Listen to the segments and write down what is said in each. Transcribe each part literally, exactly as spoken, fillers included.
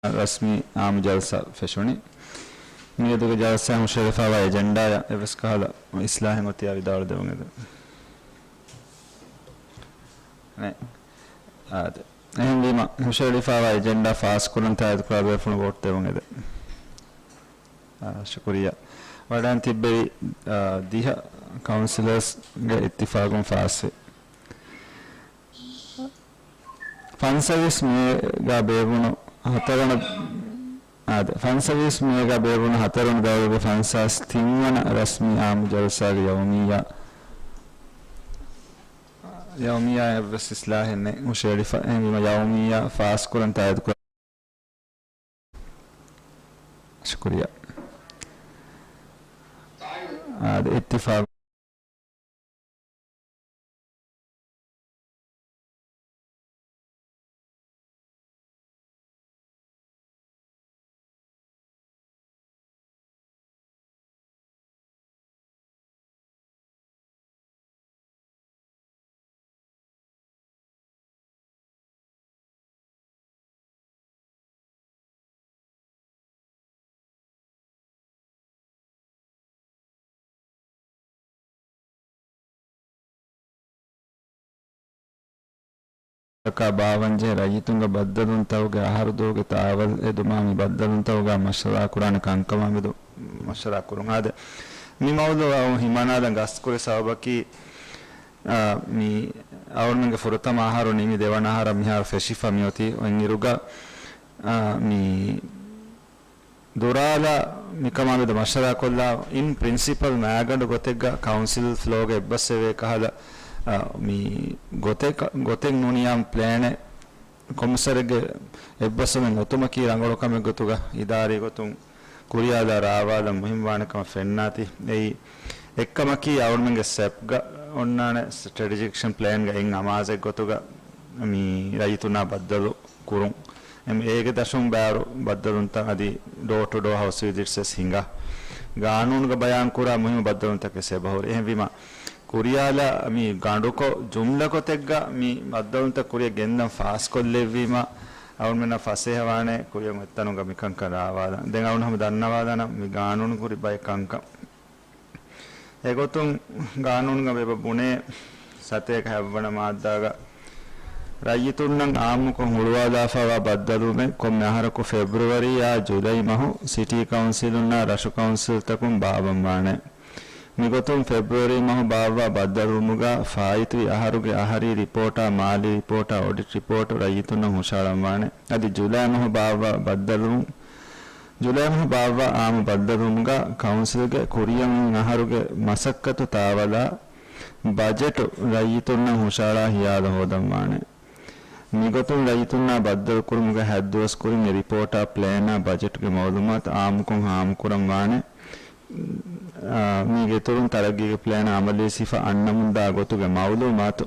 ރަސްމީ އާއްމު ޖަލްސާ ފެށުނީ. މިއަދުގެ ޖަލްސާ ހުށަހެޅިފައިވާ އެޖެންޑާއަށް އެއްވެސް ކަހަލަ އިސްލާހެއް އޮތިއްޔާ ވިދާޅު ދެވުން އެދެން. ނެ. އާދެ. އެހެންވީމަ، ހުށަހެޅިފައިވާ އެޖެންޑާ ފާސްކުރަން ތާއީދުކުރާ ބޭފުޅުން ވޯޓް ދެވުން އެދެން. އާ، ޝުކުރިއްޔާ. ވަޑައިން ތިއްބެވި، އާ، ދިހަ ކައުންސިލަރސްގެ އިއްތިފާގުން ފާސްވި. ފަންސަވީސް މޭގަ ބޭއްވުނު ހަތަރުވަނަ، އާދެ، ފަންސަވީސް މޭގަ ބޭއްވުނު ހަތަރުވަނަ ދައުރުގެ ފަންސާސް ތިންވަނަ ރަސްމީ އާއްމު ޖަލްސާގެ ޔައުމިއްޔާ، ޔައުމިއްޔާ އެއްވެސް އިސްލާހެއް ނެތް ހުށަހެޅިފަ. އެހެންވީމަ ޔައުމިއްޔާ ފާސްކުރަން ތާއީދުކުރާ. ޝުކުރިއްޔާ. އާދެ، އިއްތިފާގު. ތަކާ ބާއްވަންޖެހޭ ރައްޔިތުންގެ ބައްދަލުވުންތަކުގެ އަހަރުދުވަހުގެ ތާވަލް އެދުމާ މި ބައްދަލުވުންތަކުގަ މަޝްވަރާ ކުރާނެ ކަންކަމާ މެދު މަޝްވަރާ ކުރުން. އާދެ، މި މައުޟޫޢަށް ހިމަނާލަން ގަސްތުކުރި ސަބަބަކީ، އާ، މި އަޅުގަނޑުމެންގެ ފުރަތަމަ އަހަރު ނިމި ދެވަނަ އަހަރަށް މިހާރު ފެށިފަ މިއޮތީ. އޮތްއިރުގަ، އާ، މި ދުރާލާ މިކަމާ މެދު މަޝްވަރާކޮށްލާ، އިން ޕްރިންސިޕަލް މައިގަނޑު ގޮތެއްގަ ކައުންސިލް ފްލޯގަ އެއްބަސްވެވޭ ކަހަލަ، އާ، މި ގޮތެއް، ގޮތެއް ނޫނިޔާ ޕްލޭނެއް ކޮމިސަރެއްގެ އެއްބަސްވުމެއް އޮތުމަކީ ރަނގަޅު ކަމެއް ގޮތުގަ އިދާރީ ގޮތުން ކުރިޔާލާ ރާވާލަން މުހިންމުވާނެ ކަމަށް ފެންނާތީ. އެއީ އެއްކަމަކީ އަޅުގަނޑުމެންގެ ސެޕްގަ އޮންނާނެ ސްޓްރެޓެޖިކް އެކްޝަން ޕްލޭންގަ އެއް އަމާޒެއް ގޮތުގަ މި ރައްޔިތުންނާ ބައްދަލު ކުރުން. އެމް، އޭގެ ދަށުން ބާރު ބައްދަލުންތައް އަދި ޑޯ ޓު ޑޯ ހައުސް ވިޒިޓްސް ވެސް ހިނގާ. ގާނޫނުގަ ބަޔާންކުރާ މުހިންމު ބައްދަލުންތަކެއް އެބަހުރި. އެހެންވީމަ، ކުރިޔާލާ މި ގަނޑުކޮށް، ޖުމްލަ ގޮތެއްގަ މި ބައްދަލުންތައް ކުރިއަށް ގެންދަން ފާސްކޮށްލެއްވީމަ، އަޅުމެންނަށް ފަސޭހަވާނެ ކުރިއަށް އޮތްތަނުގަ މިކަންކަން ރާވާލަން. ދެން އަޅުން ހަމަ ދަންނަވާލާނަން މި ގާނޫނު ކުރި ބައެއް ކަންކަން. އެގޮތުން ގާނޫނުގަ އެބަ ބުނޭ ސަތޭކަ ހަތްވަނަ މާއްދާގަ ރައްޔިތުންނަށް އާއްމުކޮށް ހުޅުވާލާފައިވާ ބައްދަލުވުމެއް ކޮންމެ އަހަރަކު ފެބްރުއަރީއާ ޖުލައި މަހު ސިޓީ ކައުންސިލުންނާ ރަށު ކައުންސިލްތަކުން ބާއްވަންވާނެ. މިގޮތުން ފެބްރުއަރީ މަހު ބާއްވާ ބައްދަލުވުމުގަ ފާއިތުވި އަހަރުގެ އަހަރީ ރިޕޯޓާ، މާލީ ރިޕޯޓާ، އޮޑިޓް ރިޕޯޓު ރައްޔިތުންނަށް ހުށަހަޅަންވާނެ. އަދި ޖުލައި މަހު ބާއްވާ ބައްދަލުވުން، ޖުލައި މަހު ބާއްވާ އާއްމު ބައްދަލުވުމުގަ ކައުންސިލްގެ ކުރިއަށް އިން އަހަރުގެ މަސައްކަތު ތާވަލާ ބަޖެޓު ރައްޔިތުންނަށް ހުށަހަޅާ ހިޔާލު ހޯދަންވާނެ. މިގޮތުން ރައްޔިތުންނާ ބައްދަލުކުރުމުގެ ހަތް ދުވަސް ކުރިން އެ ރިޕޯޓާ، ޕްލޭނާ، ބަޖެޓުގެ މައުލޫމާތު އާއްމުކޮށް ހާމަކުރަންވާނެ. އާ، މީގެ އިތުރުން ތަރައްގީގެ ޕްލޭނަށް އަމަލީ ސިފަ އަންނަމުންދާ ގޮތުގެ މައުލޫމާތު.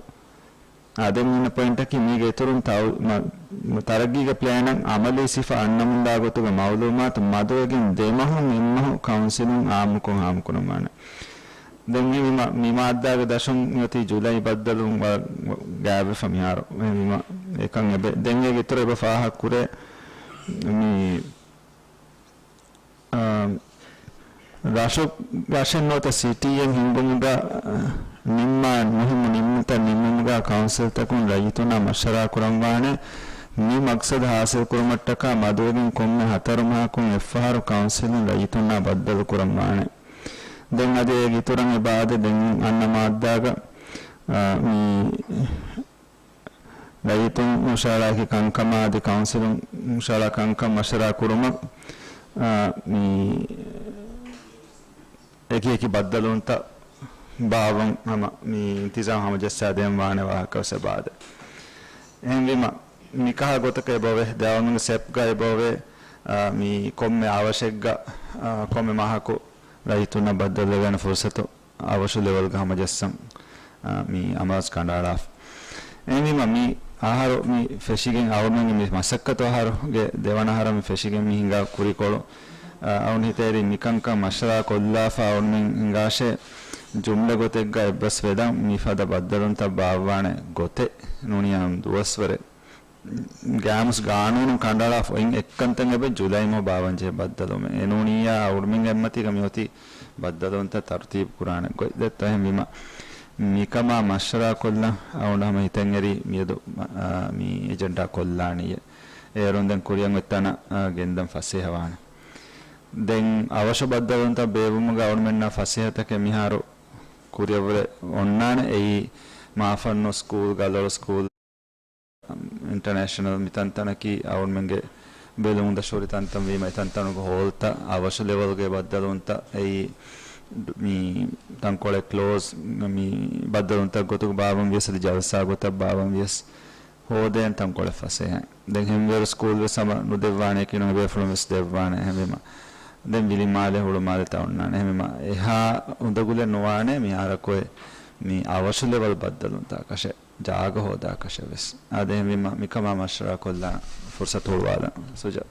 އާ، ދެން މި ޕޮއިންޓަކީ މީގެ އިތުރުން ތައު-، މަ-، މަ-، ތަރައްގީގެ ޕްލޭނަށް އަމަލީ ސިފަ އަންނަމުންދާ ގޮތުގެ މައުލޫމާތު މަދުވެގެން ދެމަހުން އެއްމަހު ކައުންސިލުން އާއްމުކޮށް ހާމަކުރަންވާނެ. ދެން މި، މި މާ-، މި މާއްދާގެ ދަށުން މިއޮތީ ޖުލައި ބައްދަލުވުން ވަރަށް ގާތްވެފަ މިހާރު. އެހެންވީމަ އެކަން އެބަ-، ދެން އޭގެ އިތުރަށް އެބަ ފާހަގަކުރޭ މި، އާ، ރަށު-، ރަށެއް ނުވަތަ ސިޓީއެއް ހިންގުމުގަ، އާ، ނިންމާ މުހިއްމު ނިންމުންތައް ނިންމުމުގަ ކައުންސިލްތަކުން ރައްޔިތުންނާ މަޝްވަރާ ކުރަންވާނެ. މި މަގްސަދު ހާސިލް ކުރުމަށްޓަކާ މަދުވެގެން ކޮންމެ ހަތަރު މަހަކުން އެއްފަހަރު ކައުންސިލުން ރައްޔިތުންނާ ބައްދަލު ކުރަންވާނެ. ދެން އަދި އޭގެ އިތުރަށް އެބަ އާދެ، ދެން އަންނަ މާއްދާގަ، އާ، މި ރައްޔިތުން ހުށަހަޅާ އެކި ކަންކަމާ އަދި ކައުންސިލުން ހުށަހަޅާ ކަންކަން މަޝްވަރާ ކުރުމަށް، އާ، މި އެކި އެކި ބައްދަލުވުންތައް ބާއްވަން ހަމަ މި އިންތިޒާމް ހަމަޖައްސާދޭން ވާނެ ވާހަކަ ވެސް އެބަ އާދެ. އެހެންވީމަ، މިކަހަލަ ގޮތަކަށް އެބައޮވޭ، ދެއަޅުމެންގެ ސެޕްގަ އެބައޮވޭ، އާ، މި ކޮންމެ އަވަށެއްގަ، އާ، ކޮންމެ މަހަކު ރައްޔިތުންނަށް ބައްދަލުވެވޭނެ ފުރުސަތު އަވަށު ލެވެލްގަ ހަމަޖައްސަން، އާ، މި އަމާޒު ކަނޑައަޅާފަ. އެހެންވީމަ، މި އަހަރު މި ފެށިގެން އަޅުމެންގެ މި މަސައްކަތު އަހަރުގެ ދެވަނަ އަހަރަށް މި ފެށިގެން މި ހިނގާ ކުރިކޮޅު، އަ، އަޅުން ހިތަށް އެރި މިކަންކަން މަޝްވަރާ ކޮށްލާފަ އަޅުމެން ހިނގާށޭ، ޖުމްލަ ގޮތެއްގަ އެއްބަސް ވެދަން މިފަދަ ބައްދަލުންތައް ބާއްވާނެ ގޮތެއް ނޫނިޔާ ދުވަސްވަރެއް. ގާމުސް ގާނޫނު ކަނޑައަޅާފަ އޮތް އެއްކަންތައް އެބަ ޖުލައި މަހު ބާވަންޖެހޭ ބައްދަލުވުމެއް. އެނޫނިއްޔާ އަޅުމެންގެ އެއްމަތީގަ މިއޮތީ ބައްދަލުވުންތައް ތަރުތީބު ކުރާނެ ގޮތް ދެއްތޯ. އެހެންވީމަ، މިކަމާ މަޝްވަރާ ކޮށްލަން އަޅުގަނޑު ހަމަ ހިތަށް އެރީ މިއަދު، މަ-، އާ، މި އެޖެންޑާ ކޮށްލާނީ. އޭރުން ދެން ކުރިއަށް އޮތް ތަނަށް، އާ، ގެންދަން ފަސޭހަވާނެ. ދެން އަވަށު ބައްދަލުވުންތައް ބޭއްވުމުގަ އަޅުމެންނަށް ފަސޭހަތަކެއް މިހާރު ކުރިއަށްވުރެ އޮންނާނެ. އެއީ، މާފަންނު ސްކޫލް، ގަލޮޅު ސްކޫލް، އިންޓަރނޭޝަނަލް މި ތަންތަނަކީ އަޅުމެންގެ ބެލުމުން ދަށުހުރި ތަންތަން ވީމަ، އެ ތަންތަނުގެ ހޯލްތައް އަވަށު ލެވެލްގެ ބައްދަލުވުންތައް އެއީ، މި ތަންކޮޅެއް ކްލޯޒް، މި ބައްދަލުވުންތައް ގޮތުގަ ބާވަން ވިޔަސް އަދި ޖަލްސާ ގޮތަށް ބާވަން ވިޔަސް ހޯދޭން ތަންކޮޅެއް ފަސޭހައިން. ދެން ހެންވޭރު ސްކޫލް ވެސް ހަމަ ނުދެއްވާނެ ކިނުން ބޭފުޅުން ވެސް ދެއްވާނެ. އެހެންވީމަ، ދެން ވިލިމާލެ ހުޅުމާލެތައް އޮންނާނެ. އެހެންވީމަ، އެހާ އުނދަގުލެއް ނުވާނެ މިހާރަކު އެ މި އަވަށު ލެވެލް ބައްދަލުވުންތަކަށެއް. ޖާގަ ހޯދާކަށެއް ވެސް. އާދެ، އެހެންވީމަ، މިކަމާ މަޝްވަރާ ކޮށްލާން ފުރުސަތު ހުޅުވާލަން. ސުޖާ.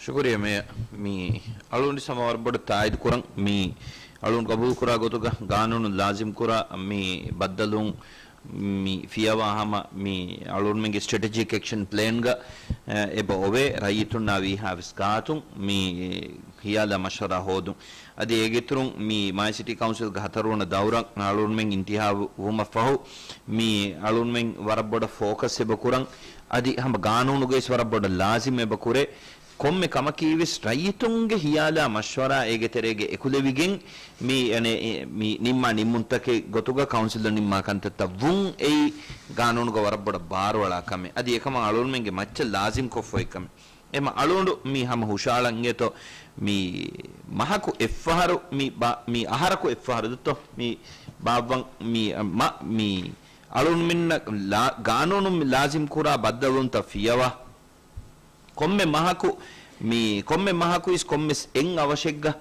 ޝުކުރިއްޔާ މޭޔަރ. މި އަޅުގަނޑު ހަމަ ވަރަށް ބޮޑަށް ތާއީދު ކުރަން. މި އަޅުގަނޑު ގަބޫލުކުރާ ގޮތުގަ ގާނޫނު ލާޒިމް ކުރާ މި ބައްދަލުވުން މި ފިޔަވާ ހަމަ މި އަޅުގަނޑުމެންގެ ސްޓްރެޓެޖިކް އެކްޝަން ޕްލޭންގަ، އެ، އެބަ އޮވޭ. ރައްޔިތުންނާ ވީހާ ވެސް ގާތުން މި ހިޔާލާ މަޝްވަރާ ހޯދުން. އަދި އޭގެ އިތުރުން މި މާލެ ސިޓީ ކައުންސިލްގެ ހަތަރުވަނަ ދައުރަށް އަޅުގަނޑުމެން އިންތިހާބު ވުމަށްފަހު، މި އަޅުގަނޑުމެން ވަރަށް ބޮޑަށް ފޯކަސް އެބަ ކުރަން، އަދި ހަމަ ގާނޫނުގައި ވަރަށް ބޮޑަށް ލާޒިމް އެބަ ކުރޭ. ކޮންމެ ކަމަކީ ވެސް ރައްޔިތުންގެ ހިޔާލާ މަޝްވަރާ އޭގެ ތެރޭގަ އެކުލެވިގެން، މި، އަނެ، މި ނިންމާ ނިންމުންތަކެއް ގޮތުގަ ކައުންސިލަށް ނިންމާ ކަންތައްތައް ވުން އެއީ ގާނޫނުގަ ވަރަށް ބޮޑަށް ބާރުއަޅާ ކަމެއް. އަދި އެކަމަށް އަޅުގަނޑުމެންގެ މައްޗަށް ލާޒިމް ކޮށްފަ އޮތް ކަމެއް. އެމަ އަޅުގަނޑު މި ހަމަ ހުށައަޅަން އޭތޯ، މި މަހަކު އެއްފަހަރު، މި ބާ-، މި އަހަރަކު އެއްފަހަރު ދުއްތޯ، މި ބާއްވަން މި މަ-، މި އަޅުގަނޑުމެންނަށް ލާ-، ގާނޫނުން މި ލާޒިމް ކުރާ ބައްދަލުވުންތައް ފިޔަވާ. ކޮންމެ މަހަކު، މި ކޮންމެ މަހަކު އިސް ކޮންމެސް އެއް އަވަށެއްގަ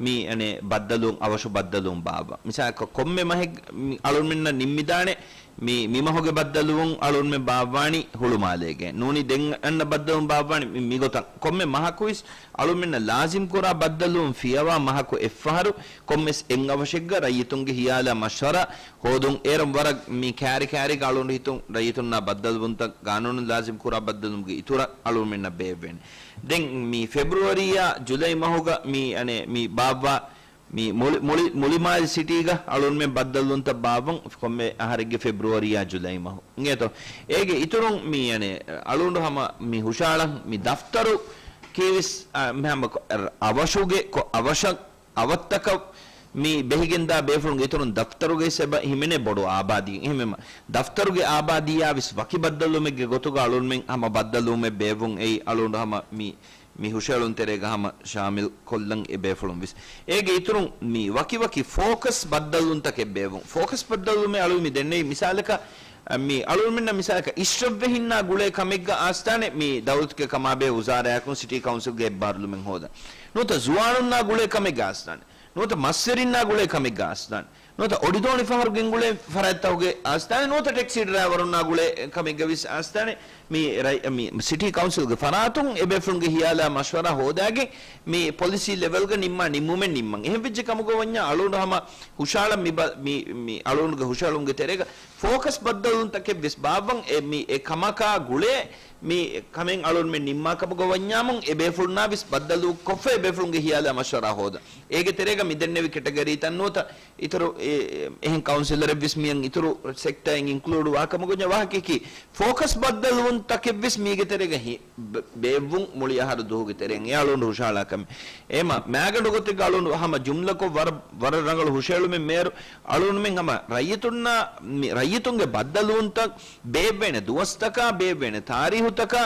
މި އަނެ ބައްދަލުވުން، އަވަށު ބައްދަލުވުން ބާއްވާ. މިސާލަކަށް ކޮންމެ މަހެއް މި އަޅުގަނޑުމެންނަށް ނިންމިދާނެ، މި، މި މަހުގެ ބައްދަލުވުން އަޅުގަނޑުމެން ބާއްވާނީ ހުޅުމާލޭގަ. ނޫނީ ދެން އަންނަ ބައްދަލުވުން ބާއްވާނީ މި، މިގޮތަށް. ކޮންމެ މަހަކު އިސް އަޅުގަނޑުމެންނަށް ލާޒިމް ކުރާ ބައްދަލުވުން ފިޔަވާ މަހަކު އެއްފަހަރު ކޮންމެސް އެއް އަވަށެއްގަ ރައްޔިތުންގެ ހިޔާލާ މަޝްވަރާ ހޯދުން. އޭރުން ވަރަށް މި ކާރި ކާރިގަ އަޅުގަނޑު ހިތުން ރައްޔިތުންނާ ބައްދަލުވުންތައް ގާނޫނުން ލާޒިމް ކުރާ ބައްދަލުވުމުގެ އިތުރަށް އަޅުގަނޑުމެންނަށް ބޭއްވޭނެ. ދެން މި ފެބްރުއަރީއާ ޖުލައި މަހުގަ މި އަނެ މި ބާއްވާ މި މުޅި، މުޅި، މުޅި މާލެ ސިޓީގަ އަޅުގަނޑުމެން ބައްދަލުވުންތައް ބާއްވަން ކޮންމެ އަހަރެއްގެ ފެބްރުއަރީއާ ޖުލައި މަހު. އިނގޭތޯ؟ އޭގެ އިތުރުން މި އަނެ އަޅުގަނޑު ހަމަ މި ހުށައަޅަން މި ދަފްތަރު ކީވެސް، އަ، މި ހަމަ ކޮ-، އަވަށުގެ ކޮ-، އަވަށަށް އަވަށްތަކަށް މި ބެހިގެންދާ ބޭފުޅުންގެ އިތުރުން ދަފްތަރުގައި ސެބަ ހިމެނޭ ބޮޑު އާބާދީ. އެހެންވީމަ، ދަފްތަރުގެ އާބާދީއާ ވެސް ވަކި ބައްދަލުވުމެއްގެ ގޮތުގަ އަޅުގަނޑުމެން ހަމަ ބައްދަލުވުމެއް ބޭއްވުން އެއީ އަޅުގަނޑު ހަމަ މި، މި ހުށައެޅުން ތެރޭގަ ހަމަ ޝާމިލް ކޮށްލަން އެ ބޭފުޅުން ވެސް. އޭގެ އިތުރުން މި ވަކި ވަކި ފޯކަސް ބައްދަލުވުންތަކެއް ބޭއްވުން. ފޯކަސް ބައްދަލުވުމެއް އަޅުގަނޑު މި ދެންނެވި މިސާލަކަށް، މި އަޅުގަނޑުމެންނަށް މިސާލަކަށް އިޝްރަފްވެ ހިންނާ ގުޅޭ ކަމެއްގަ އާސްތާނެ މި ދައުލަތުގެ ކަމާބެހޭ ވުޒާރާއަކުން ސިޓީ ކައުންސިލްގެ އެއްބާރުލުމެއް ހޯދަން. ނުވަތަ ޒުވާނުންނާ ގުޅޭ ކަމެއްގަ އާސްތާނެ. ނުވަތަ މަސްވެރިންނާ ގުޅޭ ކަމެއްގަ އާސްތާނެ. ނުވަތަ އޮޑިދޯނި ފަހަރު ގެންގުޅޭ ފަރާތްތަކުގެ އާސްތާނެ. ނުވަތަ ޓެކްސީ ޑްރައިވަރުންނާ ގުޅޭ ކަމެއްގަ ވެސް އާސްތާނެ. މި ރައި-، މި ސިޓީ ކައުންސިލްގެ ފަރާތުން އެބޭފުޅުންގެ ހިޔާލާ މަޝްވަރާ ހޯދާގެން މި ޕޮލިސީ ލެވެލްގަ ނިންމާ ނިންމުމެއް ނިންމަން. އެހެން ވެއްޖެ ކަމުގަ ވަންޏާ އަޅުގަނޑު ހަމަ ހުށައަޅަން މި ބަ-، މި، މި އަޅުގަނޑުގެ ހުށައެޅުމުގެ ތެރޭގަ ފޯކަސް ބައްދަލުވުންތަކެއް ވެސް ބާއްވަން އެ މި އެ ކަމަކާ ގުޅޭ މި ކަމެއް އަޅުގަނޑުމެން ނިންމާ ކަމުގަ ވަންޏާމުން އެ ބޭފުޅުންނާ ވެސް ބައްދަލު ކޮށްފަ އެ ބޭފުޅުންގެ ހިޔާލާ މަޝްވަރާ ހޯދަން. އޭގެ ތެރޭގަ މި ދެންނެވި ކެޓަގަރީތައް ނުވަތަ އިތުރު އެ، އެހެން ކައުންސިލަރެއް ވެސް މިއަން އިތުރު ސެކްޓަރއިން އިންކްލޫޑް ވާ ކަމުގަ ވާހަކައަކީ ފޯކަސް ބައްދަލުވުންތަކެއް ވެސް މީގެ ތެރޭގަ ހި-، ބެ-، ބޭއްވުން މުޅި އަހަރު ދުވަހުގެ ތެރެއިން އެ އަޅުގަނޑު ހުށައަޅާ ކަމެއް. އެމަ މާގަނޑު ގޮތެއްގަ އަޅުގަނޑު ހަމަ ޖުމްލަކޮށް ވަރަށް، ވަރަށް ރަނގަޅު ހުށައެޅުމެއް މޭރު އަޅުގަނޑުމެން ހަމަ ރައްޔިތުންނާ، މި ރައްޔިތުންގެ ބައްދަލުވުންތައް ބޭއްވޭނެ ދުވަސްތަކާ، ބޭއްވޭނެ ތާރީހުތަކާ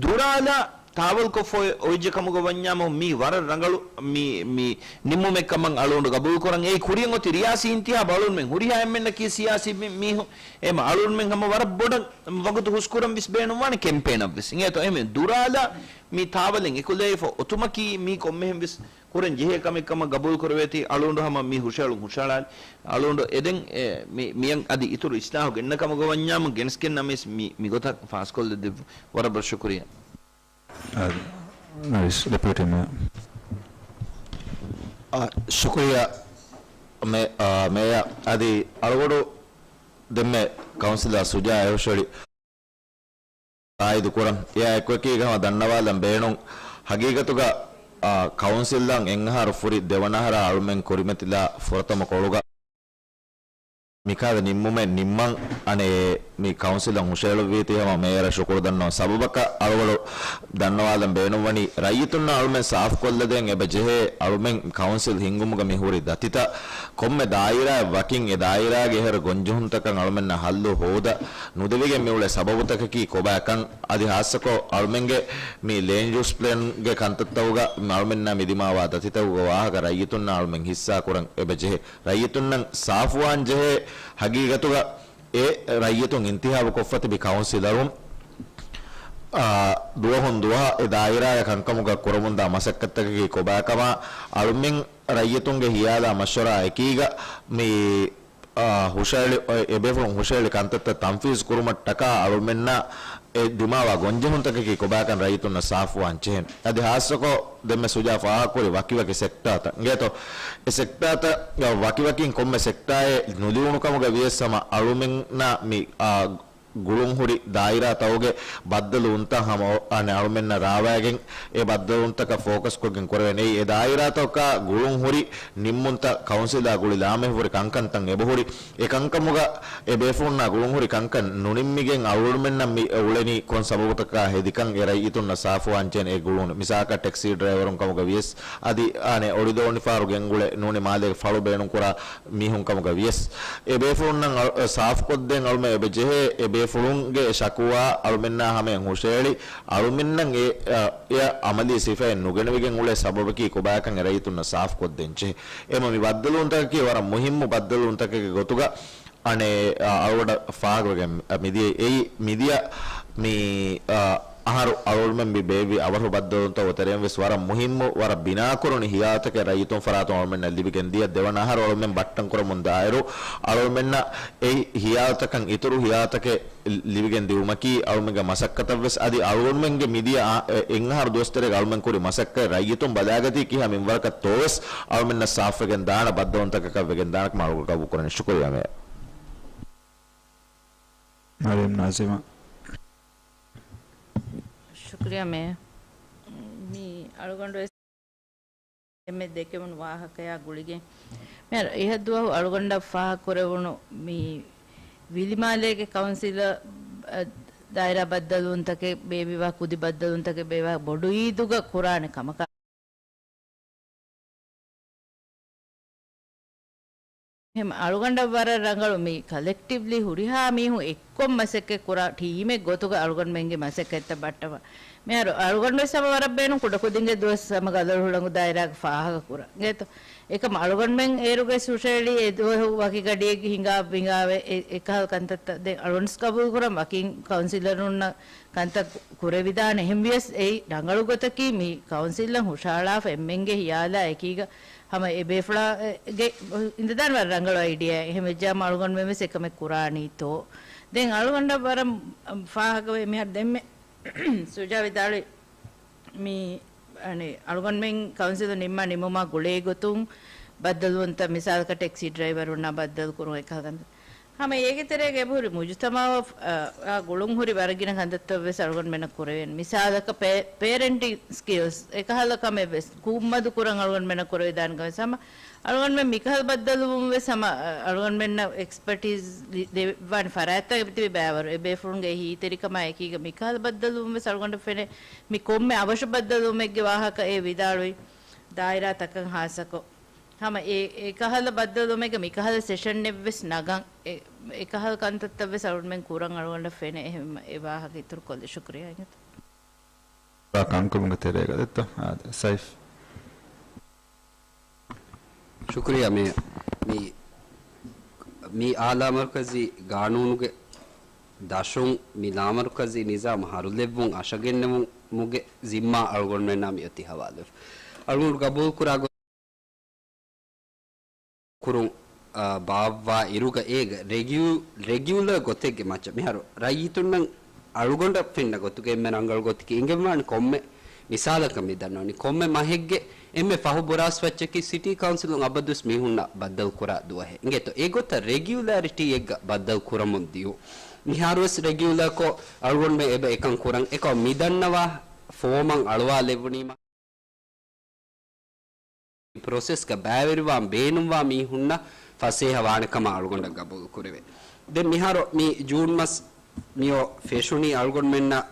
ދުރާލާ ތާވަލްކޮށްފަ އޮތް އޮތްޖެ ކަމުގަ ވަންޏާމު މީ ވަރަށް ރަނގަޅު މި، މި ނިންމުމެއް ކަމަށް އަޅުގަނޑު ގަބޫލުކުރަން. އެއީ ކުރިއަށް އޮތީ ރިޔާސީ އިންތިހާބު އަޅުގަނޑުމެން ހުރިހާ އެންމެންނަކީ ސިޔާސީ މި، މީހުން. އެމަ އަޅުގަނޑުމެން ހަމަ ވަރަށް ބޮޑަށް ވަގުތު ހުސްކުރަން ވެސް ބޭނުންވާނެ ކެމްޕޭނަށް ވެސް. އިނގޭތޯ އެމެ ދުރާލާ މި ތާވަލެއް އެކުލެވިފަ އޮތުމަކީ މީ ކޮންމެހެން ވެސް ކުރަން ޖެހޭ ކަމެއް ކަމަށް ގަބޫލު ކުރެވޭތީ އަޅުގަނޑު ހަމަ މި ހުށައެޅުން ހުށައަޅާލި. އަޅުގަނޑު އެދެން އެ، މި، މިއަން އަދި އިތުރު އިސްލާހު ގެންނަ ކަމުގަ ވަންޏާމު ގެނެސްގެން ނަމަވެސް މި، މިގޮތަށް ފާސްކޮށްލަދެއްވުން. ވަރަށް ބޮޑަށް ޝުކުރިއްޔާ. އާދެ، ނައިސް، ޑެޕިއުޓީ މޭޔަރ. އާ، ޝުކުރިއްޔާ މޭ-، އާ، މޭޔަރ. އަދި އަޅުގަނޑު ދެންމެ ކައުންސިލަރ ސުޖާ އެހުށަޅި. ތާއީދު ކުރަން. އެއާ އެކުއެކީގަ ހަމަ ދަންނަވާލަން ބޭނުން. ހަގީގަތުގަ، އާ، ކައުންސިލްއަށް އެއްއަހަރު ފުރި ދެވަނަ އަހަރާ އަޅުމެން ކުރިމަތިލާ ފުރަތަމަ ކޮޅުގަ މިކާލަ ނިންމުމެއް ނިންމަން އަނެއް މި ކައުންސިލަށް ހުށަހެޅުއްވީތީ ހަމަ މޭޔަރަށް ޝުކުރު ދަންނަވަން. ސަބަބަކަށް އަޅުގަނޑު ދަންނަވާލަން ބޭނުންވަނީ ރައްޔިތުންނަށް އަޅުމެން ސާފުކޮށްލަދޭން އެބަ ޖެހޭ އަޅުމެން ކައުންސިލް ހިންގުމުގަ މި ހުރި ދަތިތައް ކޮންމެ ދާއިރާއެއް ވަކިން އެ ދާއިރާގެ އެހެރަ ގޮންޖެހުންތަކަށް އަޅުމެންނަށް ހައްލު ހޯދަ ނުދެވިގެން މިއުޅޭ ސަބަބުތަކަކީ ކޮބާކަން އަދި ހާއްސަކޮށް އަޅުމެންގެ މި ލޭންޑް ޔޫސް ޕްލޭންގެ ކަންތައްތަކުގަ އަޅުމެންނާ މި ދިމާވާ ދަތިތަކުގެ ވާހަކަ ރައްޔިތުންނާ އަޅުމެން ހިއްސާކުރަން އެބަ ޖެހޭ. ރައްޔިތުންނަށް ސާފުވާން ޖެހޭ ހަގީގަތުގަ އެ ރައްޔިތުން އިންތިހާބު ކޮށްފަ ތިބި ކައުންސިލަރުން، އާ، ދުވަހުން ދުވަހަށް އެ ދާއިރާގެ ކަންކަމުގަ ކުރަމުންދާ މަސައްކަތްތަކަކީ ކޮބާކަމާ އަޅުމެން ރައްޔިތުންގެ ހިޔާލާ މަޝްވަރާ އެކީގަ މި، އާ، ހުށަހެޅި، އެ ބޭފުޅުން ހުށަހެޅި ކަންތައްތައް ތަންފީޒު ކުރުމަށްޓަކާ އަޅުމެންނަށް އެ ދިމާވާ ގޮންޖެހުންތަކަކީ ކޮބާކަން ރައްޔިތުންނަށް ސާފުވާން ޖެހޭނެ. އަދި ހާއްސަކޮށް ދެންމެ ސުޖާ ފާހަގަކުރި ވަކިވަކި ސެކްޓާތައް އިނގޭތޯ. އެ ސެކްޓާތައް ވަކިވަކިން ކޮންމެ ސެކްޓާއެއް ނުލިބުނު ކަމުގަ ވިޔަސް ހަމަ އަޅުމެންނާ މި، އާ، ގުޅުން ހުރި ދާއިރާތަކުގެ ބައްދަލުވުންތައް ހަމަ އަނެއް އަޅުމެންނަށް ރާވައިގެން އެ ބައްދަލުވުންތަކަށް ފޯކަސްކޮށްގެން ކުރެވޭނެ. އެއީ އެ ދާއިރާތަކަށް ގުޅުން ހުރި ނިންމުންތައް ކައުންސިލާ ގުޅި ލާމެހިފުރި ކަންކަންތައް އެބަހުރި. އެ ކަންކަމުގަ އެ ބޭފުޅުންނާ ގުޅުން ހުރި ކަންކަން ނުނިންމިގެން އަޅުގަނޑުމެންނަށް މި އުޅެނީ ކޮން ސަބަބުތަކާ ހެދިކަން އެ ރައްޔިތުންނަށް ސާފުވާންޖެހޭނެ އެ ގުޅުން. މިސާލަކަށް ޓެކްސީ ޑްރައިވަރުން ކަމުގަ ވިޔަސް އަދި އަނެއް އޮޅިދޯނިފަހަރު ގެންގުޅެ ނޫނީ މާލޭގެ ފަޅު ބޭނުންކުރާ މީހުން ކަމުގަ ވިޔަސް އެ ބޭފުޅުންނަށް އަ-، ސާފުކޮށްދޭން އަޅުމެން އެބަ ޖެހޭ. އެ ބޭފުޅުންގެ ޝަކުވާ އަޅުމެންނާ ހަމަޔަށް ހުށަހެޅި އަޅުމެންނަށް އެ، އަ، އެ އަމަލީ ސިފައެއް ނުގެނެވިގެން އުޅޭ ސަބަބަކީ ކޮބާކަން އެ ރައްޔިތުންނަށް ސާފުކޮށްދޭން ޖެހޭ. އެމަ މި ބައްދަލުވުންތަކަކީ ވަރަށް މުހިއްމު ބައްދަލުވުންތަކެއްގެ ގޮތުގަ އަނެއް، އަ، އަޅުގަނޑަށް ފާހަގަވެގެން މިދިޔަ އެއީ މިދިޔަ މި، އަ، އަހަރު އަޅުގަނޑުމެން މި ބޭއްވި އަވަހު ބައްދަލުވުންތަކުގެ ތެރެއިން ވެސް ވަރަށް މުހިއްމު، ވަރަށް ބިނާކުރުނި ހިޔާލުތަކެއް ރައްޔިތުން ފަރާތުން އަޅުމެންނަށް ލިބިގެން ދިޔަ. ދެވަނަ އަހަރު އަޅުމެން ބައްޓަން ކުރަމުން ދާއިރު އަޅުމެންނަށް އެ ހިޔާލުތަކަށް އިތުރު ހިޔާލުތަކެއް ލިބިގެން ދިއުމަކީ އަޅުމެންގެ މަސައްކަތަށް ވެސް އަދި އަޅުގަނޑުމެންގެ މިދިޔަ އާ، އެ، އެއްއަހަރު ދުވަސް ތެރޭގަ އަޅުމެން ކުރި މަސައްކަތް ރައްޔިތުން ބަލާގަތީ ކިހާ މިންވަރަކަށްތޯވެސް އަޅުމެންނަށް ސާފުވެގެން ދާނެ ބައްދަލުވުންތަކަކަށް ވެގެން ދާނެކަމަށް އަޅުގަނޑު ގަބޫލުކުރަނީ. ޝުކުރިއްޔާ މޭޔަރ. މަރިޔަމް ނާޒިމާ. ޝުކުރިއްޔާ މޭޔަރ. މި އަޅުގަނޑު އެންމެ ދެކެވުނު ވާހަކަޔާ ގުޅިގެން މިހާރު އިހަށްދުވަހު އަޅުގަނޑަށް ފާހަގަކުރެވުނު މި ވިލިމާލޭގެ ކައުންސިލަށް، އަ، ދާއިރާ ބައްދަލުވުންތަކެއް ބޭއްވިވާ، ކުދި ބައްދަލުވުންތަކެއް ބޭއްވާ ބޮޑު އީދުގަ ކުރާނެ ކަމަކާ. އެހެން އަޅުގަނޑަށް ވަރަށް ރަނގަޅު މި ކަލެކްޓިވްލީ ހުރިހާ މީހުން އެއްކޮށް މަސައްކަތް ކުރާ ޓީމެއް ގޮތުގަ އަޅުގަނޑުމެންގެ މަސައްކަތްތައް ބައްޓަވާ. މިހާރު އަޅުގަނޑުވެސް ހަމަ ވަރަށް ބޭނުން ކުޑަކުދިންގެ ދުވަސް ހަމަ ގަދަރު ހުޅަނގު ދާއިރާގެ ފާހަގަކުރަން. އިނގޭތޯ؟ އެކަމަ އަޅުގަނޑުމެން އޭރުގެ ހުށަހެޅީ އެ ދުވަހު ވަކި ގަޑިއެއްގެ ހިނގާ ބިނގާވެ އެ، އެކަހަލަ ކަންތައްތައް ދެން އަޅުގަނޑުވެސް ގަބޫލުކުރަން ވަކިން ކައުންސިލަރުންނަށް ކަންތައް ކުރެވިދާނެ. އެހެންވިޔަސް އެއީ ރަނގަޅު ގޮތަކީ މި ކައުންސިލަށް ހުށަހަޅާފަ އެންމެންގެ ހިޔާލާ އެކީގަ ހަމަ އެ ބޭފުޅާގެ އިނދެދާނެ ވަރަށް ރަނގަޅު އައިޑިއާއެއް. އެހެން ވެއްޖާމަ އަޅުގަނޑުމެން ވެސް އެކަމެއް ކުރާނީތޯ. ދެން އަޅުގަނޑަށް ވަރަށް ފާހަގަވޭ މިހާރު ދެންމެ ސުޖާ ވިދާޅުވި މި، އަނެއް، އަޅުގަނޑުމެން ކައުންސިލު ނިންމާ ނިންމުމާ ގުޅޭ ގޮތުން ބައްދަލުވުންތައް، މިސާލަކަށް ޓެކްސީ ޑްރައިވަރުންނާ ބައްދަލު ކުރުން އެކަހަލަ ކަންތައް. ހަމަ އޭގެ ތެރޭގަ އެބަހުރި މުޖުތަމައަށް، އާ، އާ، ގުޅުން ހުރި ވަރަށް ގިނަ ކަންތައްތައް ވެސް އަޅުގަނޑުމެންނަށް ކުރެވޭނެ. މިސާލަކަށް ޕޭ-، ޕޭރެންޓިން ސްކިލްސް އެކަހަލަ ކަމެއް ވެސް ކުއްމަދު ކުރަން އަޅުގަނޑުމެންނަށް ކުރެވިދާނެ ކަމެއް ވެސް ހަމަ އަޅުގަނޑުމެން މިކަހަލަ ބައްދަލުވުން ވެސް ހަމަ، އަ، އަޅުގަނޑުމެންނަށް އެކްސްޕަޓީސް ލި-، ދެވާނެ ފަރާތްތައް ތިބި ބައިވަރު. އެ ބޭފުޅުންގެ އެހީތެރިކަމާ އެކީގަ މިކަހަލަ ބައްދަލުވުން ވެސް އަޅުގަނޑަށް ފެނޭ. މި ކޮންމެ އަވަށު ބައްދަލުވުމެއްގެ ވާހަކަ އެ ވިދާޅުވި ދާއިރާތަކަށް ހާއްސަކޮށް. ހަމަ އެ، އެކަހަލަ ބައްދަލުވުމެއްގަ މިކަހަލަ ސެޝަންއެއް ވެސް ނަގަން. އެ، އެކަހަލަ ކަންތައްތައް ވެސް އަޅުގަނޑުމެން ކުރަން އަޅުގަނޑަށް ފެނޭ. އެހެން އެ ވާހަކަ އިތުރުކޮށްލި. ޝުކުރިއްޔާ. ކަންކަމުގެ ތެރޭގަ ދެއްތޯ؟ އާދެ، ސައިފް. ޝުކުރިއްޔާ މޭޔަރ. މި، މި އާ ލާމަރުކަޒީ ގާނޫނުގެ ދަށުން މި ލާމަރުކަޒީ ނިޒާމު ހަރުލެއްވުން އަށަގެންނެވުމުގެ ޒިންމާ އަޅުގަނޑުމެންނާ މިއޮތީ ހަވާލުވެފަ. އަޅުގަނޑު ގަބޫލުކުރާ ގޮތް ކުރުން، އާ، ބާއްވާ އިރުގަ އޭގަ ރެގިއު-، ރެގިއުލަރ ގޮތެއްގެ މައްޗަށް މިހާރު ރައްޔިތުންނަށް އަޅުގަނޑަށް ފެންނަ ގޮތުގަ އެންމެ ރަނގަޅު ގޮތަކީ އެނގެންވާނެ ކޮންމެ މިސާލަކަށް މި ދަންނަވަނީ ކޮންމެ މަހެއްގެ އެންމެ ފަހު ބުރާސް ފައްޗަކީ ސިޓީ ކައުންސިލުން އަބަދުވެސް މީހުންނާ ބައްދަލު ކުރާ ދުވަހެއް. އިނގޭތޯ އެގޮތަށް ރެގިއުލާރިޓީއެއްގަ ބައްދަލު ކުރަމުން ދިޔުން. މިހާރުވެސް ރެގިއުލަރކޮށް އަޅުގަނޑުމެން އެބަ އެކަން ކުރަން. އެކަމަކު މިދަންނަވާ ފޯމަށް އަޅުވާލެއްވުނީމަ ޕްރޮސެސްގަ ބައިވެރިވާން ބޭނުންވާ މީހުންނަށް ފަސޭހަ ވާނެ ކަމަށް އަޅުގަނޑަށް ގަބޫލު ކުރެވޭ. ދެން މިހާރު މި ޖޫން މަސް މިއޮ ފެށުނީ އަޅުގަނޑުމެންނަށް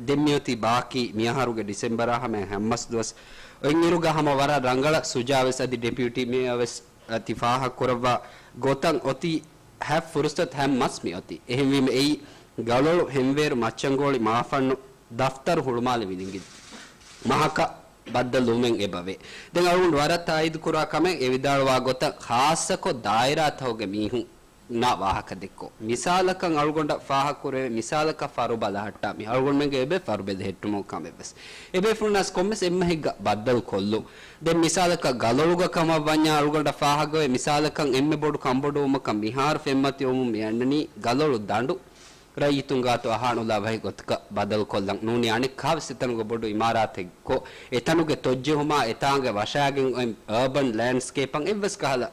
ދެން މިއޮތީ ބާކީ މިއަހަރުގެ ޑިސެމްބަރާ ހަމަ ހަ މަސް ދުވަސް. އޮތްއިރުގަ ހަމަ ވަރަށް ރަނގަޅަށް ސުޖާވެސް އަދި ޑެޕިއުޓީ މޭޔަރވެސް އަތި ފާހަގަކުރައްވާ ގޮތަށް އޮތީ ހަ ފުރުސަތު ހަ މަސް މިއޮތީ. އެހެންވީމަ އެއީ ގަލޮޅު ހެންވޭރު މައްޗަންގޯޅި މާފަންނު ދަފްތަރު ހުޅުމާލެ ވިލިނގި މަހަކަށް ބައްދަލުވުމެއް އެބަވޭ. ދެން އަޅުގަނޑު ވަރަށް ތާއީދު ކުރާ ކަމެއް އެ ވިދާޅުވާ ގޮތަށް ޚާއްޞަކޮށް ދާއިރާތަކުގެ މީހުން ނާ ވާހަކަ ދެއްކޯ. މިސާލަކަށް އަޅުގަނޑަށް ފާހަގަކުރެވޭ މިސާލަކަށް ފަރު ބަލަހައްޓާ މި އަޅުގަނޑުމެންގެ އެބެ ފަރު ބެލެހެއްޓުމުގެ ކަމެއްވެސް. އެބޭފުޅުންނަސް ކޮންމެސް އެއްމަހެއްގަ ބައްދަލު ކޮށްލުން. ދެން މިސާލަކަށް ގަލޮޅުގަ ކަމަށް ވަންޏާ އަޅުގަނޑަށް ފާހަގަވޭ މިސާލަކަށް އެންމެ ބޮޑު ކަންބޮޑުވުމަކަށް މިހާރު ފެންމަތިވުމުން މި އަންނަނީ ގަލޮޅު ދަނޑު ރައްޔިތުން ގާތު އަހާނުލާ ވަހި ގޮތަކަށް ބަދަލުކޮށްލަން. ނޫނީ އަނެއްކާވެސް އެތަނުގަ ބޮޑު އިމާރާތެއް ކޮށް އެތަނުގެ ތޮއްޖެހުމާ އެތާނގެ ވަށާގެން އޮތް އަރބަން ލޭންޑްސްކޭޕަށް އެއްވެސް ކަހަލަ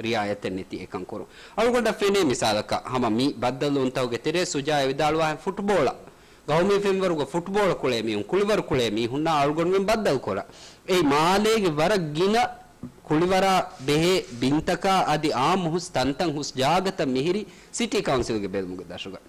ރިއާޔަތެއް ނެތި އެކަން ކުރުން. އަޅުގަނޑަށް ފެނޭ މިސާލަކަށް ހަމަ މި ބައްދަލުވުންތަކުގެ ތެރޭ ސުޖާ އެ ވިދާޅުވާހެން ފުޓްބޯޅަ، ގައުމީ ފެންވަރުގަ ފުޓްބޯޅަ ކުޅޭ މީހުން، ކުޅިވަރު ކުޅޭ މީހުންނާ އަޅުގަނޑުމެން ބައްދަލު ކުރާ. އެއީ މާލޭގެ ވަރަށް ގިނަ ކުޅިވަރާ ބެހޭ ބިންތަކާ އަދި އާއްމު ހުސް ތަންތަން ހުސް ޖާގަތައް މިހިރީ ސިޓީ ކައުންސިލްގެ ބެލުމުގެ ދަށުގަ.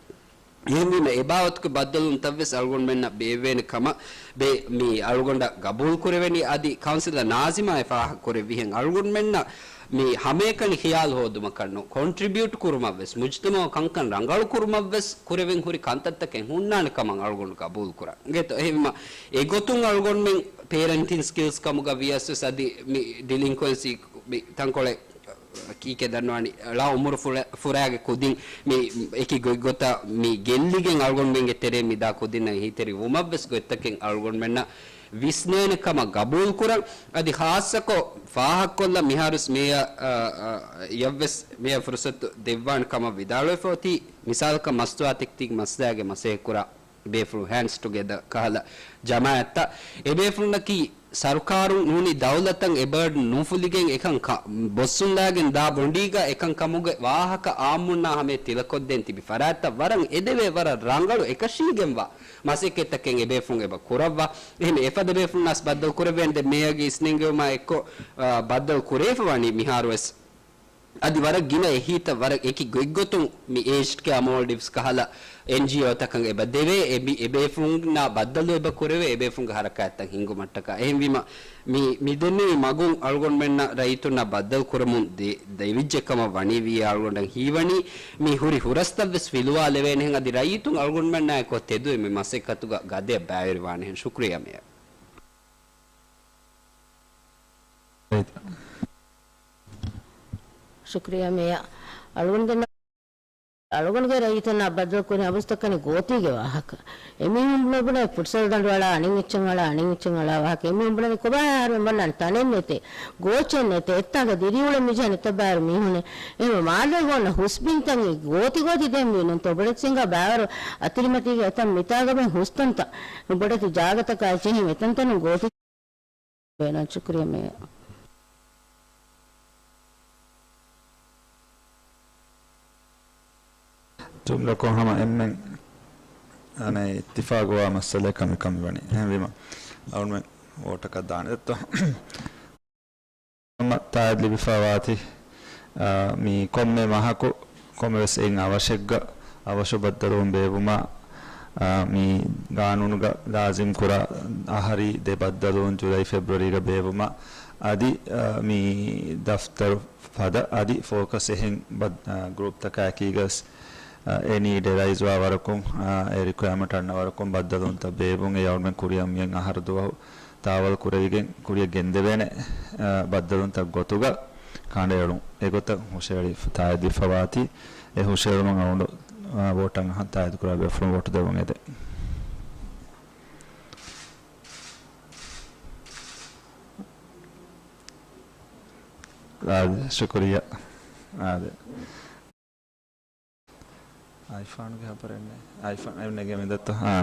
އެހެންވީމަ އެބާވަތުގެ ބައްދަލުވުންތައްވެސް އަޅުގަނޑުމެންނަށް ބޭއްވޭނެ ކަމަށް ބޭ މި އަޅުގަނޑަށް ގަބޫލު ކުރެވެނީ. އަދި ކައުންސިލަރ ނާޒިމާ އެ ފާހަގަ ކުރެއްވިހެން އަޅުގަނޑުމެންނަށް މި ހަމައެކަނި ޚިޔާލު ހޯދުމަކަށް ނޫން، ކޮންޓްރިބިއުޓް ކުރުމަށްވެސް، މުޖުތަމަޢު ކަންކަން ރަނގަޅު ކުރުމަށްވެސް ކުރެވެން ހުރި ކަންތައްތަކެއް ހުންނާނެ ކަމަށް އަޅުގަނޑު ގަބޫލު ކުރަން. އިނގޭތޯ؟ އެހެންވީމަ އެގޮތުން އަޅުގަނޑުމެން ޕޭރެންޓިން ސްކިލްސް ކަމުގަ ވިޔަސްވެސް އަދި މި ޑިލިންކުއެންސީ މި ތަންކޮޅެއް ކީކޭ ދަންނަވާނީ، ޅަ އުމުރު ފުރަ-، ފުރާގެ ކުދިން މި އެކި ގޮތްގޮތަށް މި ގެއްލިގެން އަޅުގަނޑުމެންގެ ތެރޭ މިދާ ކުދިންނަށް އެހީތެރި ވުމަށްވެސް ގޮތްތަކެއް އަޅުގަނޑުމެންނަށް ވިސްނޭނެ ކަމަށް ގަބޫލު ކުރަން. އަދި ޚާއްޞަކޮށް ފާހަގަކޮށްލަން މިހާރުސް މޭޔަ، އަ، އަ، އަށްވެސް މޭޔަ ފުރުސަތު ދެއްވާނެ ކަމަށް ވިދާޅުވެފަ އޮތީ، މިސާލަކަށް މަސްތުވާތަކެތީގެ މަސްލައިގެ މަސައްކަތް ކުރާ ބޭފުޅުން ހޭންޑްސް ޓުގެދަ ކަހަލަ ޖަމާއަތްތައް އެބޭފުޅުންނަކީ ސަރުކާރުން ނޫނީ ދައުލަތަށް އެބައިޑް ނުފުލިގެން އެކަން ކަ-، ބޮއްސުންލާގެން ދާ ބޮނޑީގަ އެކަން ކަމުގެ ވާހަކަ އާއްމުންނާ ހަމަޔަށް ތިލަކޮށްދޭން ތިބި ފަރާތްތައް ވަރަށް އެދެވޭ ވަރަށް ރަނގަޅު އެކަށީގެންވާ މަސައްކަތްތަކެއް އެބޭފުޅުން އެބަ ކުރައްވާ. އެހެން އެފަދަ ބޭފުޅުންނަސް ބައްދަލު ކުރެވޭނެ ދެ މޭޔަގެ އިސްނެންގެވުމާ އެއްކޮށް، އާ، ބައްދަލު ކުރެވިފަ ވަނީ މިހާރުވެސް. އަދި ވަރަށް ގިނަ އެހީތައް ވަރަށް އެކި ގޮތްގޮތުން މި އޭޖްޑް ކެއާ މޯލްޑިވްސް ކަހަލަ އެންޖީއޯތަކަށް އެބަ ދެވޭ. އެ މި އެބޭފުޅުންނާ ބައްދަލު އެބަ ކުރެވޭ، އެބޭފުޅުންގެ ހަރަކާތްތައް ހިންގުމަށްޓަކާ. އެހެންވީމަ، މި، މި ދެންނެވި މަގުން އަޅުގަނޑުމެންނަށް ރައްޔިތުންނާ ބައްދަލު ކުރަމުން ދެ-، ދެވިއްޖެ ކަމަށް ވަނީ ވިއްޔާ އަޅުގަނޑަށް ހީވަނީ، މި ހުރި ހުރަސްތައްވެސް ފިލުވާލެވޭނެހެން، އަދި ރައްޔިތުން އަޅުގަނޑުމެންނާއެކު ތެދުވެ މި މަސައްކަތުގަ ގަދަޔަށް ބައިވެރިވާނެހެން. ޝުކުރިއްޔާ މޭޔަރ. ޝުކުރިއްޔާ މޭޔަރ. އަޅުގަނޑުގެ އަޅުގަނޑުގެ ރައްޔިތުންނާ ބައްދަލު ކުރި އަބަސްތަކަނި ގޯތީގެ ވާހަކަ. އެމީހުން ބުނެ ފުޓްސަލް ދަނޑު އަޅާ، އަނެއް އެއްޗެއް އަޅާ، އަނެއް އެއްޗެއް އަޅާ ވާހަކަ. އެމީހުން ބުނެ ކޮބާ އަހަރުމެން ބަންނާނެ ތަނެއް ނެތޭ، ގޯޗެއް ނެތޭ، އެއްތާގަ ދިރިއުޅެން މިޖަ ނެތަ ބާރު މީހުނެއް. އެހެން މާލޭގަ އޮންނަ ހުސް ބިންތަކީ ގޯތި ގޯތި ދެން މީނުން ތޯ ބޮޑެތި ސިނގާ ބާވަރު އަތިރިމަތީގެ އެތަން މިތާގަ ބެން ހުސްތަންތައް ބޮޑެތި ޖާގަތަކާ އެއްޗެހި މިތަންތަނުން ގޯތި ބޭނުން. ޝުކުރިއްޔާ މޭޔަރ. ޖުމްލަކޮށް ހަމަ އެންމެން އަނެއް އިއްތިފާގުވާ މައްސަލައެއް ކަމެއް ކަމިވަނީ. އެހެންވީމަ، އަޅުމެން ވޯޓަކަށް ދާނެ ދެއްތޯ. ތާއީދު ލިބިފަ ވާތީ، އާ، މި ކޮންމެ މަހަކު ކޮންމެވެސް އެއް އަވަށެއްގަ އަވަށު ބައްދަލުވުން ބޭއްވުމަށް، އާ، މި ގާނޫނުގަ ލާޒިމް ކުރާ އަހަރީ ދެ ބައްދަލުވުން ޖުލައި ފެބްރުއަރީގަ ބޭއްވުމަށް އަދި، އާ، މި ދަފްތަރު ފަދަ އަދި ފޯކަސް އެހެން ބައް-، އާ، ގްރޫޕްތަކާއެކީގަސް، އާ، އެ ނީޑް އެރައިޒްވާ ވަރަކުން، އާ، އެ ރިކުއަރމަންޓް އަންނަ ވަރަކުން ބައްދަލުވުންތައް ބޭއްވުން. އެ އަޅުމެން ކުރިއަށް މިއަށް އަހަރު ދުވަހު ތާވަލް ކުރެވިގެން ކުރިއަށް ގެންދެވޭނެ، އާ، ބައްދަލުވުންތައް ގޮތުގަ ކަނޑައެޅުން. އެގޮތަށް ހުށައެޅި ތާއީދުވެފަ ވާތީ، އެ ހުށައެޅުމަށް އަޅުގަނޑު، އާ، ވޯޓަށް އަހަން ތާއީދު ކުރާ ބޭފުޅުން ވޯޓު ދެއްވަން އެދެން. އާދެ، ޝުކުރިއްޔާ. އާދެ. އައިފާނުގެ ހަބަރެއް ނެތް. އައިފާން އެއް ނެގެ މި ދައްތަ؟ އާ،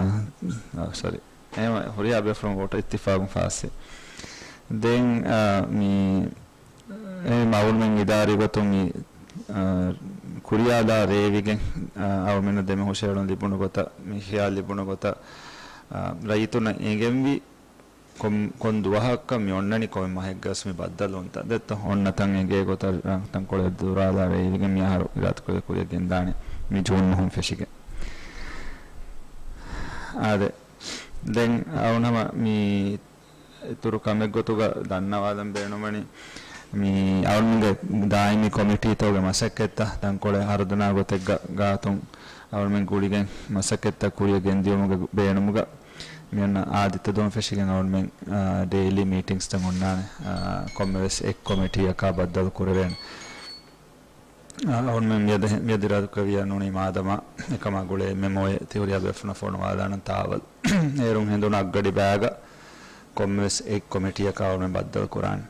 އާ، ސޮރީ. އެހެން ހުރިހާ ބޭފުޅުން ވޯޓަށް އިއްތިފާގުން ފާސްވި. ދެން، އާ، މި، އެ އަޅުމެން އިދާރީ ގޮތުން މި، އާ، ކުރިޔާލާ ރޭވިގެން، އަ، އަޅުމެންނަށް ދެމެ ހުށައެޅުން ލިބުނު ގޮތަށް، މި ހިޔާ ލިބުނު ގޮތަށް، އަ، ރައްޔިތުންނަށް އެނގެންވީ ކޮން، ކޮން ދުވަހަކަށް މި އޮންނަނީ ކޮންމެ މަހެއްގަސް މި ބައްދަލުވުންތައް. ދެއްތޯ؟ އޮންނަ ތަން އެނގޭ ގޮތަށް ތަންކޮޅެއް ދުރާލާ ރޭވިގެން މި އަހަރު އިރާދަކުރޭ ކުރިޔަށް ގެންދާނެ މި ޖޫން މަހުން ފެށިގެން. އާދެ، ދެން އަޅުން ހަމަ މި އިތުރު ކަމެއްގޮތުގަ ދަންނަވާލަން ބޭނުންވަނީ، މި އަޅުންގެ ދާއިމީ ކޮމިޓީތަކުގެ މަސައްކަތްތައް ތަންކޮޅެއް ހަރުދަނާ ގޮތެއްގަ ގާތުން އަޅުމެން ގުޅިގެން މަސައްކަތްތައް ކުރިޔަށް ގެންދިޔުމުގެ ބޭނުމުގަ، މިއަންނަ އާދިއްތަ ދުވަހުން ފެށިގެން އަޅުމެން، އާ، ޑެއިލީ މީޓިންގްސްތައް އޮންނާނެ، އާ، ކޮންމެވެސް އެއް ކޮމިޓީއަކާ ބައްދަލު ކުރެވޭނެ. އަ، އަޅުމެން މިއަދު ހެ-، މިއަދު އިރާދަކުރެއްވިއްޔާ ނޫނީ މާދަމާ އެކަމާ ގުޅޭ އެންއެމްއޯއެއް ތިހުރިހާ ބޭފުޅުންނަށް ފޮނުވާލާނަން ތާވަލް. އޭރުން ހެނދުނު އަށްގަޑި ބައިގަ ކޮންމެވެސް އެއް ކޮމިޓީއަކާ އަޅުމެން ބައްދަލު ކުރާނެ.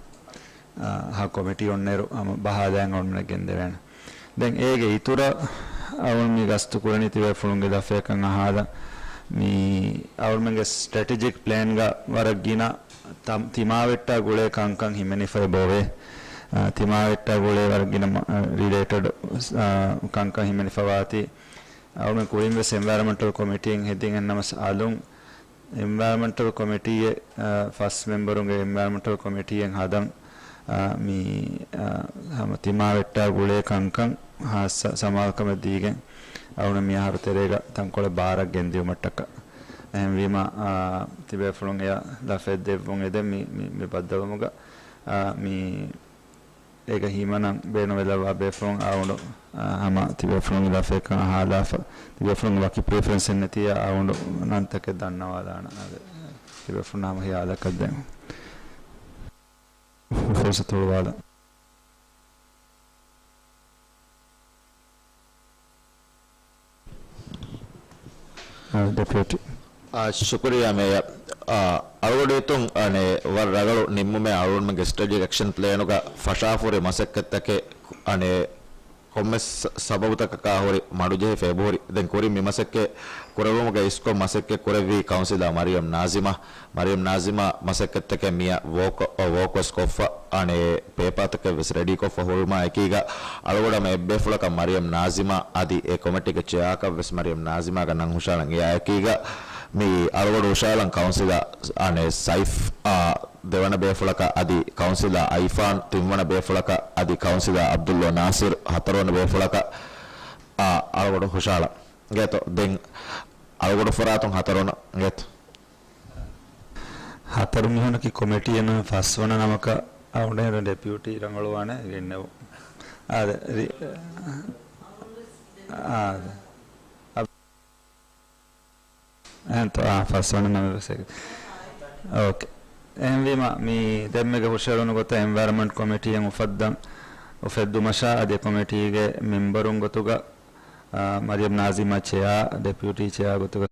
އަ، ހަ ކޮމިޓީ އޮންނައިރު ހަމަ ބަހާލައިގެން އަޅުމެންނަށް ގެންދެވޭނެ. ދެން އޭގެ އިތުރަށް އަޅުމެން މި ގަސްތު ކުރަނީ ތިބޭފުޅުންގެ ލަފަޔަކަށް އަހާލަން މި އަޅުމެންގެ ސްޓްރެޓެޖިކް ޕްލޭންގަ ވަރަށް ގިނަ ތަ-، ތިމާވެއްޓާ ގުޅޭ ކަންކަން ހިމެނިފައި ބޮވޭ. އާ، ތިމާވެއްޓާ ގުޅޭ ވަރަށް ގިނަ މަ-، އާ، ރިލޭޓެޑް، އާ، ކަންކަން ހިމެނިފަވާތީ. އަޅުމެން ކުރިން ވެސް އެންވަޔަރަމެންޓަލް ކޮމިޓީއެއް ހެދިން އެންނަމަސް އަލުން އެންވަޔަރަމެންޓަލް ކޮމިޓީއެއް، އާ، ފަސް މެމްބަރުންގެ އެންވަޔަރަމެންޓަލް ކޮމިޓީއެއް ހަދަން، އާ، މި، އާ، ހަމަ ތިމާވެއްޓާ ގުޅޭ ކަންކަން ހާއްސަ ސަމާލުކަމެއް ދީގެން އަޅުމެން މި އަހަރު ތެރޭގަ ތަންކޮޅެއް ބާރަށް ގެންދިއުމަށްޓަކައި. އެހެންވީމަ، އާ، ތިބޭފުޅުން އެޔަށް ލަފައެއް ދެއްވުން އެދެން މި، މި، މި ބައްދަލުވުމުގަ، އާ، މި އޭގަ ހިމަނަން ބޭނުންވެލައްވާ ބޭފުޅުން އަޅުގަނޑު، އާ، ހަމަ ތިބޭފުޅުންގެ ލަފަޔަކަށް އަހާލާފަ، ތިބޭފުޅުންގެ ވަކި ޕްރިފަރެންސެއް ނެތިއްޔާ އަޅުގަނޑު ނަންތަކެއް ދަންނަވާލާނަން. އާދެ، ތިބޭފުޅުންނަށް ހަމަ ހިޔާލަކަށް ދޭން ފުރުސަތު ހުޅުވާލަން. އާ، ޑެޕިއުޓީ. އާ، ޝުކުރިއްޔާ މޭޔަރ. އާ، އަޅުގަޑު ހިތުން އަނެއް ވަރަށް ރަނގަޅު ނިންމުމެއް އަޅުގަނޑުމެންގެ ސްޓްރެޓެޖިކް އެކްޝަން ޕްލޭނުގަ ފަށާފަހުރި މަސައްކަތްތަކެއް އަނެއް ކޮންމެސް ސަ-، ސަބަބުތަކަކާ ހުރި މަޑުޖެހިފައި އެބަހުރި. ދެން ކުރިން މި މަސައްކަތް ކުރެއްވުމުގަ އިސްކޮށް މަސައްކަތް ކުރެއްވީ ކައުންސިލަރ މަރިޔަމް ނާޒިމާ. މަރިޔަމް ނާޒިމާ މަސައްކަތްތަކެއް މިއަށް ވޯކް، އަ، ވޯކްވެސް ކޮށްފަ، އަނެއް ޕޭޕާތަކެއްވެސް ރެޑީކޮށްފަ ހުރުމާ އެކީގަ، އަޅުގަޑު ހަމަ އެއްބޭފުޅަކަށް މަރިޔަމް ނާޒިމާ އަދި އެ ކޮމިޓީގެ ޗެއާކަށްވެސް މަރިޔަމް ނާޒިމާގެ ނަން ހުށައަޅަން. އެއާއެކީގަ މި އަޅުގަޑު ހުށައަޅަން ކައުންސިލަރ، އަނެއް ސައިފް، އާ، ދެވަނަ ބޭފުޅަކަށް އަދި ކައުންސިލަރ އައިފާން، ތިންވަނަ ބޭފުޅަކަށް އަދި ކައުންސިލަރ އަބްދުއްލޯ ނާސިރު، ހަތަރުވަނަ ބޭފުޅަކަށް، އާ، އަޅުގަޑު ހުށައަޅަން. އިނގޭތޯ؟ ދެން އަޅުގަޑު ފަރާތުން ހަތަރުވަނަ. އިނގޭތޯ؟ ހަތަރު މީހުންނަކީ ކޮމިޓީއެއް ނޫން، ފަސްވަނަ ނަމަކަށް އަޅުގަނޑު ޑެޕިއުޓީ ރަނގަޅުވާނެ ގެންނެވު. އާދެ، ރި-، އާދެ. އެހެންތޯ؟ އާ، ފަސްވަނަ ނަމެއް ވެސް އެގެ. އޯކޭ. އެހެންވީމަ، މި ދެންމެގެ ހުށައެޅުނު ގޮތަށް އެންވަޔަރަމެންޓް ކޮމިޓީއެއް އުފައްދަން، އުފެއްދުމަށާ އަދި ކޮމިޓީގެ މެމްބަރުން ގޮތުގަ، އާ، މަރިޔަމް ނާޒިމާ ޗެއާ، ޑެޕިއުޓީ ޗެއާ ގޮތުގަ،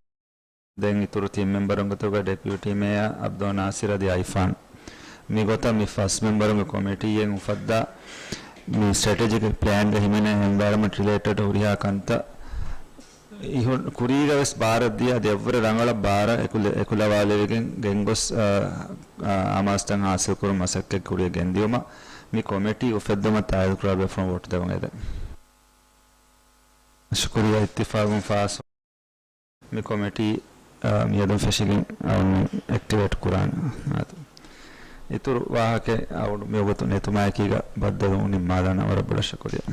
ދެން އިތުރު ތިން މެމްބަރުން ގޮތުގަ ޑެޕިއުޓީ މޭޔަރ އަބްދޯ ނާސިރު އަދި އައިފާން. މި ގޮތަށް މި ފަސް މެމްބަރުންގެ ކޮމިޓީއެއް އުފައްދާ، މި ސްޓްރެޓެޖިކް ޕްލޭންގަ ހިމެނޭ އެންވަޔަރަމެންޓް ރިލޭޓެޑް ހުރިހާ ކަންތައް އިހު-، ކުރީގަ ވެސް ބާރަށް ދިޔަ އަދި އެއްވުރެ ރަނގަޅަށް ބާރަށް އެކުލެ-، އެކުލަވާލެވިގެން ގެންގޮސް، އާ، އާ، އަމާޒުތައް ހާސިލް ކުރުން މަސައްކަތް ކުރިޔަށް ގެންދިޔުމަށް މި ކޮމިޓީ އުފެއްދުމަށް ތާއީދު ކުރާ ބޭފުޅުން ވޯޓް ދެވަން އެދެން. ޝުކުރިއްޔާ. އިއްތިފާގުން ފާސް މި ކޮމިޓީ، އާ، މިއަދުން ފެށިގެން އަޅުގަނޑު އެކްޓިވޭޓް ކުރާނެ. އާދެ. އިތުރު ވާހަކައެއް އަޅުގަނޑު މިވަގުތު ނެތުމާއެކީގަ ބައްދަލުވުން ނިންމާލާނަން. ވަރަށް ބޮޑަށް ޝުކުރިއްޔާ.